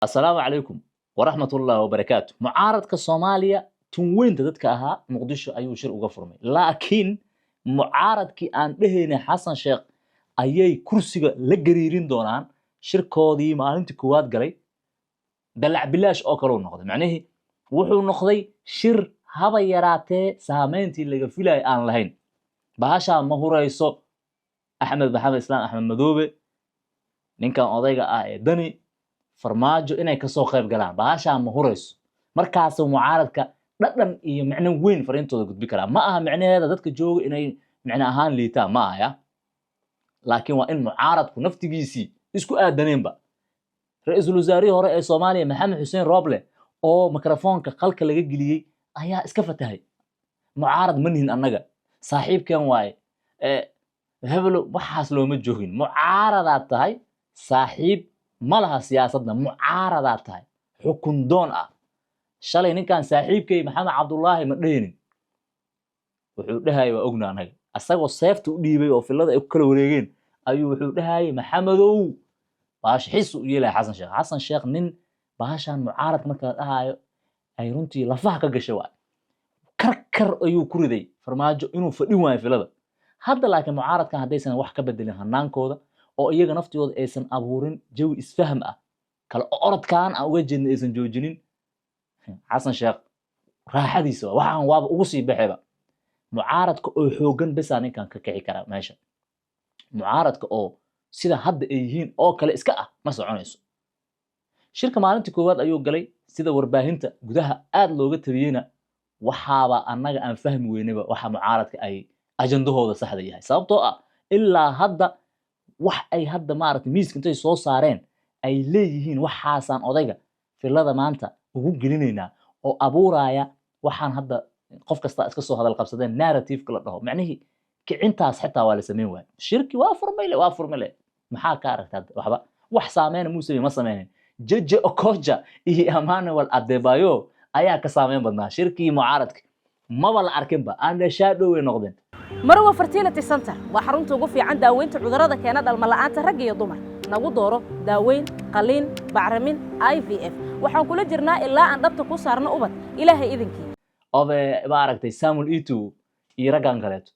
Asalaamu calaykum waraxmatullaahi wabarakaatu. Mucaaradka Soomaaliya tunweynta dadka ahaa Muqdisho ayuu shir uga furmay, laakiin mucaaradkii aan dhehaynay Xasan Sheekh ayay kursiga la gariirin doonaan, shirkoodii maalintii koowaad galay dalac bilaash oo kale uu noqday. Macnihii wuxuu noqday shir haba yaraatee saameyntii laga filayay aan lahayn. Bahashaa ma hurayso. Axmed Maxamed Islaam, Axmed Madoobe, ninkan odayga ah ee Dani, Farmaajo inay kasoo qayb galaan, bahashaa ma hurayso. Markaasuu mucaaradka dhadhan iyo micno weyn fariintooda gudbi karaa. Ma aha micnaheeda dadka jooga inay micno ahaan liitaan, ma aha ya, laakiin waa in mucaaradku naftigiisii isku aadaneenba. Ra-iisul wasaarihii hore ee Soomaaliya Maxamed Xuseen Rooble oo mikrofoonka qalka laga geliyey ayaa iska fatahay: "Mucaarad ma nihin annaga, saaxiibkan waaye hebelo." Waxaas looma joogin. Mucaaradaad tahay, saaxiib ma laha siyaasadna. Mucaaradaad tahay, xukun doon ah. Shalay ninkan saaxiibkay Maxamed Cabdullaahi ma dhehinin, wuxuu dhehayay waa ogna annaga. Asagoo seefta u dhiibay oo filada ay ku kala wareegeen ayuu wuxuu dhehayay: "Maxamedow, bahasha xis u yeelaya." Xasan Sheekh, Xasan Sheekh, nin bahashan mucaaradka marka la dhahaayo ay runtii lafaha ka gashay waay. Karkar ayuu ku riday Farmaajo inuu fadhin waayo filada hadda. Laakiin mucaaradkan haddaysan wax ka bedelin hanaankooda oo iyaga naftooda aysan abuurin jawi isfahm ah, kala orodkaan aan uga jeedna aysan joojinin, Xasan Sheekh raaxadiisa waa waxaan waaba ugu sii baxayba. Mucaaradka oo xooggan besaa ninkan ka kici kara meesha. Mucaaradka oo sida hadda ay yihiin oo kale iska ah ma soconayso. Shirka maalintii koowaad ayuu galay. Sida warbaahinta gudaha aad looga tabiyeyna, waxaaba annaga aan fahmi weynaba waxa mucaaradka ay ajandahooda saxda yahay, sababtoo ah ilaa hadda wax ay hadda maaragtay miiska intay soo saareen ay leeyihiin waxaasaan odayga filada maanta ugu gelinaynaa oo abuuraya waxaan hadda qof kasta iska soo hadal qabsadeen, narrative-ka la dhaho, macnihii kicintaas xitaa waa la samayn waaya. Shirki waa furmayle, waa furmayle, maxaa ka aragta hadda? Waxba wax saameyna muu samey, ma sameynin. Jeje Okoja iyo Emmanuel Adebayo ayaa ka saameyn badnaa. Shirkii mucaaradka maba la arkinba, andhashaadhow way noqdeen. Marwa Fertility Center waa xarunta ugu fiican daaweynta cudurrada keena dhalmala'aanta ragga iyo dumar. Nagu dooro daaweyn, qaliin, bacrimin, IVF. Waxaan kula jirnaa ilaa aan dhabta ku saarno ubad Ilaahay idinkii. Obe maaragtay Samuel Eto'o iyo raggan kaleeto.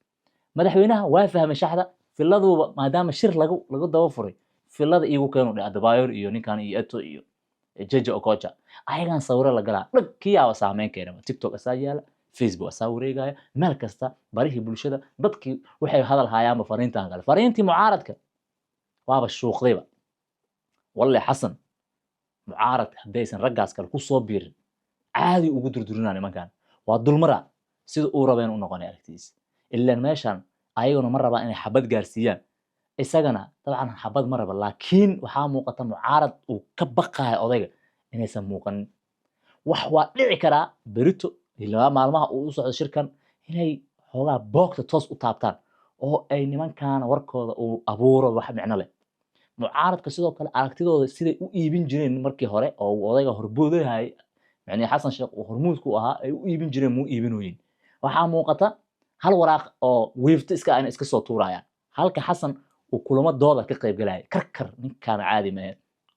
Madaxweynaha waa fahmay shaxda filaduuba, maadaama shir lagu daba furay, filada iigu keenu dhe Adebayor iyo ninkan iyo Eto'o iyo Jeje Okocha, ayagan sawiro la galaa dhag kiyaaba saameyn keenaba. TikTok asaa yaala, Facebook asaa wareegaya, meel kasta barihii bulshada dadkii waxay hadal hayaanba fariintan kale. Fariintii mucaaradka waaba shuuqdayba. Walle Xasan mucaaradka haddaysan raggaas kale ku soo biirin, caadi ugu durdurinaa nimankan. Waa dulmara sida uu rabeen u noqonay aragtidiisa. Ilaan meeshan ayaguna ma rabaan inay xabad gaarsiiyaan, isagana dabcan xabad ma raba, laakiin waxaa muuqata mucaarad uu ka baqayo odayga inaysan muuqanin. Wax waa dhici karaa berito ilaa maalmaha uu u socdo shirkan inay xoogaa boogta toos u taabtaan oo ay nimankan warkooda uu abuuro wax micno leh. Mucaaradka sidoo kale aragtidooda siday u iibin jireen markii hore oo uu odayga horboodayhay, macnihi Xasan Sheekh uu hormuudku ahaa, ay u iibin jireen muu iibinooyin. Waxaa muuqata hal waraaq oo wiifto iska ah inay iska soo tuurayaan, halka Xasan uu kulamo dooda ka qayb galaya. Karkar ninkaan caadi maahe,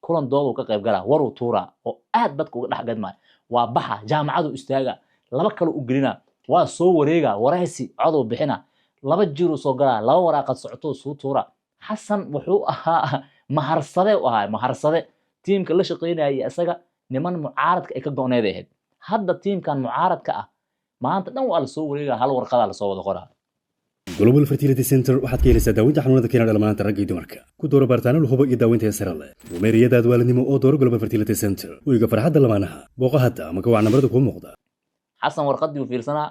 kulan dooda uu ka qayb galaa, waruu tuuraa oo aad dadka uga dhex gadmaya. Waa baxa, jaamacadu istaaga, laba kale u gelinaa, waa soo wareega, waraysi coduu bixina, laba jiruu soo galaa, laba waraaqad socotuu suu tuuraa. Xasan wuxuu ahaa maharsade u ahaa maharsade. Tiimka la shaqaynaya iyo isaga niman mucaaradka ay ka go'need ahayd. Hadda tiimkan mucaaradka ah maanta dhan waa lasoo wareegaya, hal warqadaa lasoo wada qoraa. Global Fertility Center waxaad ka helaysaa daaweynta xanuunada keena dhalmanaanta ragga iyo dumarka. Ku dooro baaritaano la hubo iyo daaweynta sare leh. Rumeeriyadaad waalidnimo oo dooro Global Fertility Center, hoyga farxadda lamaanaha. Booqa hadda ama ka wac nambarada kuu muuqda. Xasan warqadii uu fiirsanaa,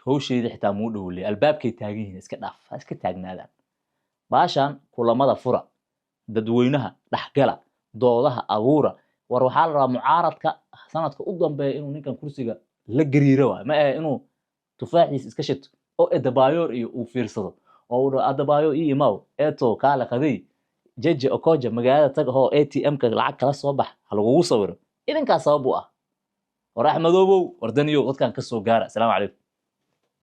hawsheedii xitaa muu dhowley. Albaabkay taagan yihiin, iska dhaaf, ha iska taagnaadaan. Baashan kulamada fura, dadweynaha dhexgala, doodaha abuura. War waxaa la rabaa mucaaradka sanadka u dambeeya inuu ninkan kursiga la gariiro waay. Ma ahe inuu tufaaxiisa iska shito oo Adebayor iyo uu fiirsado oo uu dhaho: "Adebayo ii imaw, Eto'o kaale qadey, Jeje Okoja magaalada tag hoo ATM-ka lacag kala soo bax, ha lagugu sawiro." Idinkaa sabab u ah. War Axmedoobow, war Daniyow, dadkan ka soo gaara. Asalaamu calaykum.